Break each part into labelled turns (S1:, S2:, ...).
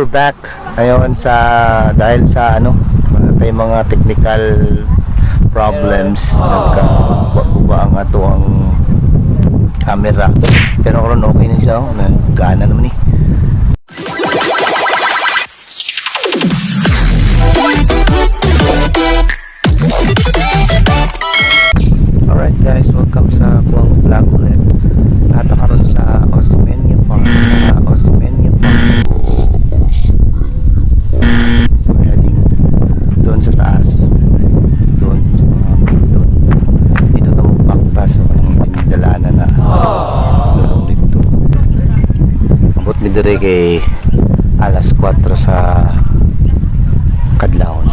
S1: We're back. Ngayon sa dahil sa ano, wala tayong mga technical problems, nagka-guba ang ato ang camera. Pero karon okay na siya, oh. Nagana naman eh. Alright guys, welcome sa kuwang vlog ulit. Nata karon sa Osmeña Park. Sa Osmeña Park. We're heading doon sa taas. Doon sa mga peak doon. Dito na magpakta sa kanang dinalanan na lulong dito. Abot mi dire kay alas 4 sa kadlawon.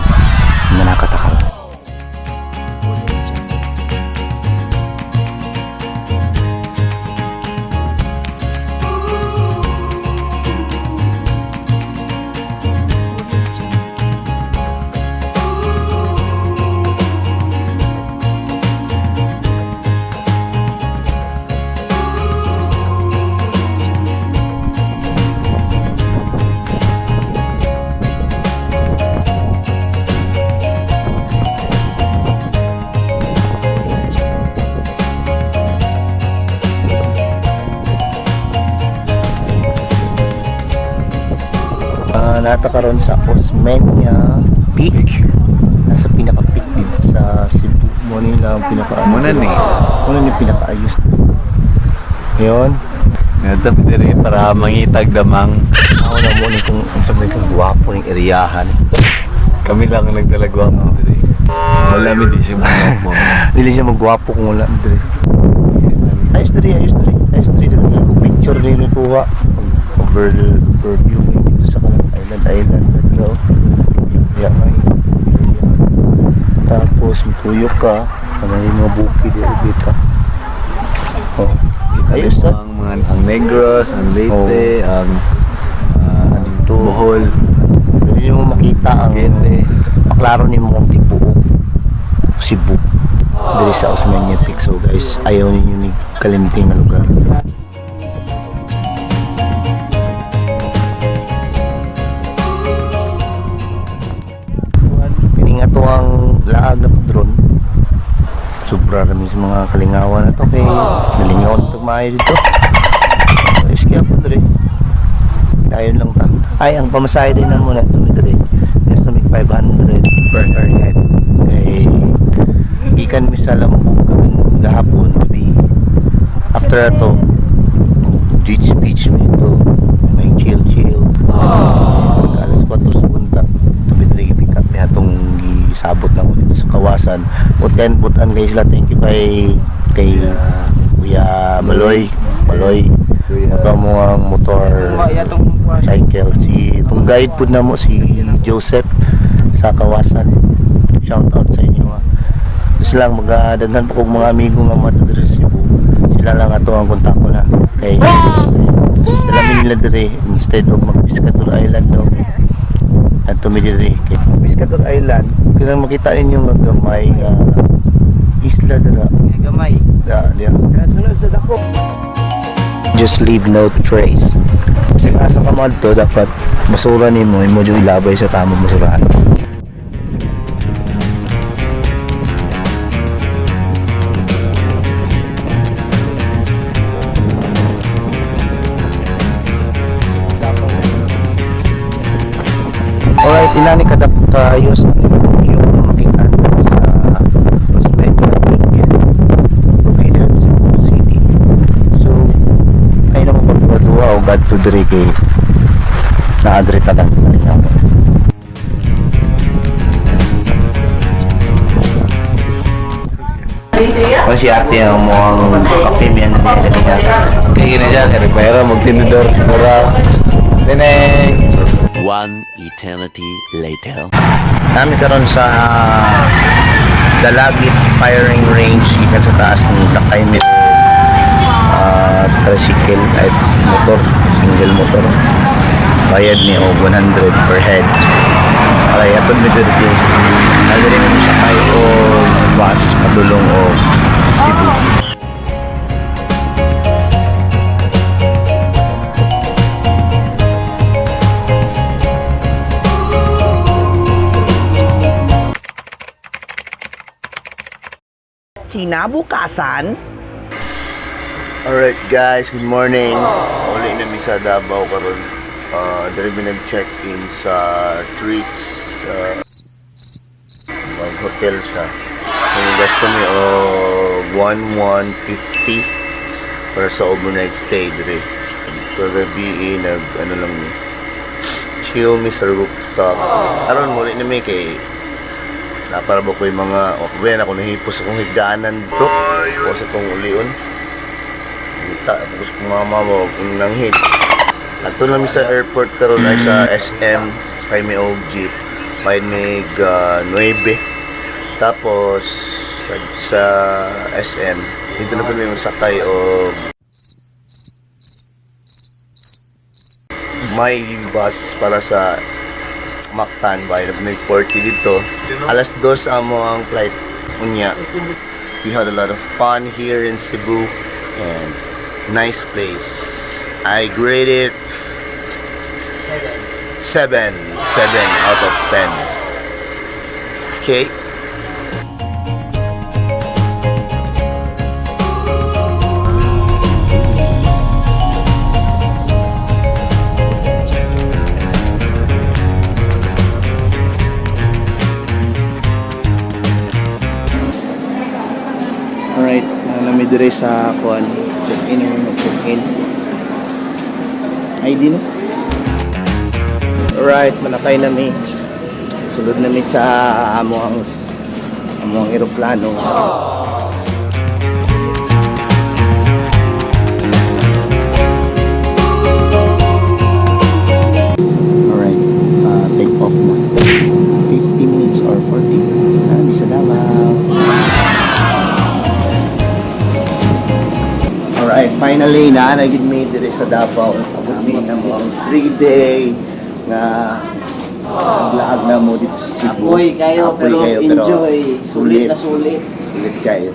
S1: Manakata karon. Nata karon sa Osmeña Peak. Nasa pinaka-peak dito sa Cebu. Mo ni lang pinaka
S2: Muna ni.
S1: Muna ni pinakaayos. Ngayon,
S2: Ngadto mi diri para mangitag damang.
S1: ako na mo ni kung unsa may kang gwapo ning eriyahan.
S2: Kami lang ang nagdalagwa mo diri. Wala mi di siya mo.
S1: Dili siya magwapo kung wala diri. Ayos diri, ayos diri. Ayos diri daghan ko picture ni kuha. Overviewing dito sa kanang island island pero ya may area. Tapos mutuyok ka, ano yung mga bukid diri bita. Oh. Ayos ah.
S2: Ang mga ang Negros, ang Leyte, ang
S1: Dito.
S2: Bohol,
S1: Dili mo makita ang
S2: Gete.
S1: maklaro nimo ang tibuok Cebu diri sa Osmeña Peak. So guys, ayaw ninyo ni kalimting nga lugar. Pininga to ang laag na padron. Sobra rami sa mga kalingawan na to kay nalingawan to maayo dito. Ayos kaya po diri. Dayon lang ta. Ay, ang pamasahe din na muna ito diri. Estimate 500 per head. Kay gikan mi sa Lambog gabing gahapon to be after ato beach beach mi ito may chill chill. Alas 4 sa buntag to be diri pick up mi atong gisabot na mo dito sa kawasan. Butan butan kay sila, thank you kay kay Kuya Maloy Maloy.
S2: Kuya.
S1: Ito mo ang motor cycle, si itong guide po na mo si Joseph sa kawasan. Shout out sa inyo ha. Gusto lang magadaghan pa kong mga amigo nga mga diri sa Cebu. Sila lang ato ang kontak ko na kay sila mi nila diri instead of mag Piscator Island no, ato mi diri kay Piscator Island kaya makita ninyo nga gamay nga isla dira.
S3: Gamay.
S1: Da diya.
S3: Sunod sa dako.
S1: Just leave no trace. Kasi asa ka to dapat basura nimo imo jud ilabay sa tamang basurahan. Alright, inani kadap kaayos ang view na makita sa Osmeña Peak located at Cebu City. So, ay naman pagduwa-duwa o God to diri kay naadre tanan na O si ate ang mukhang kape miyan na niya kanina.
S2: Kay na siya kay pera magtinidor para Teneng.
S4: One eternity later.
S1: Nami karon sa Dalagit Firing Range gikan sa taas ng Lakay mit tricycle ay motor, single motor. Bayad ni og 100 per head. Aray atod mi diri kay nagdiri mi sakay og bus padulong og Cebu.
S3: Kinabukasan,
S1: Alright guys, good morning. Uli na mi sa Davao karon. Diri mi nag-check-in sa Treats, mag hotel siya. Kung gasto mi og 1150 para sa overnight stay diri. Kagabi eh, nag ano lang mi. Chill mi sa rooftop. Aron muli na mi kay napara ba ko yung mga oh, ben ako nahipos akong higdaanan dito. O sa kong ulion. Ngita, gusto kong mama mo, kung nanghit. Ato lang mi sa airport karon ay sa SM, kay may og jeep. May mig 9. Tapos sa SM, dito na po may masakay og may bus para sa Mactan ba? May 40 dito. Alas 2 amo ang flight unya. We had a lot of fun here in Cebu and nice place. I grade it 7. 7 out of 10. Okay. Alright, nami dire sa kuan. Check in or check in. ID no? Alright, manakay na mi. Sulod na mi sa amo ang eroplano. Alright, take off na. 50 minutes or 40. Nami sa Davao. Alright, finally naa na gid mi diri sa Davao. Abot mi na mo ang 3 day nga paglaag na mo dito sa Cebu.
S3: Apoy kayo,
S1: Apoy
S3: pero
S1: kayo,
S3: enjoy.
S1: Sulit
S3: Sulit na sulit.
S1: Sulit kayo.